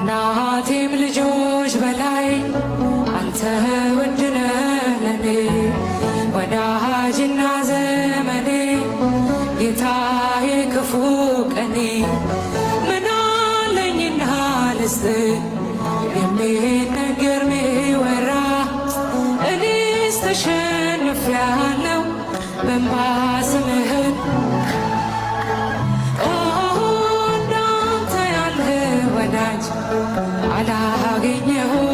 ከእናቴም ልጆች በላይ አንተ ውድ ነህ ለኔ፣ ወዳጅና ዘመኔ፣ ጌታዬ ክፉ ቀኔ። ምናለኝና ልስጥ የሚነገር ሚወራ? እኔስ ተሸንፌያለሁ በእንባ ስምህን። ኦ እንዳንተ ያለ ወዳጅ አላገኘሁም።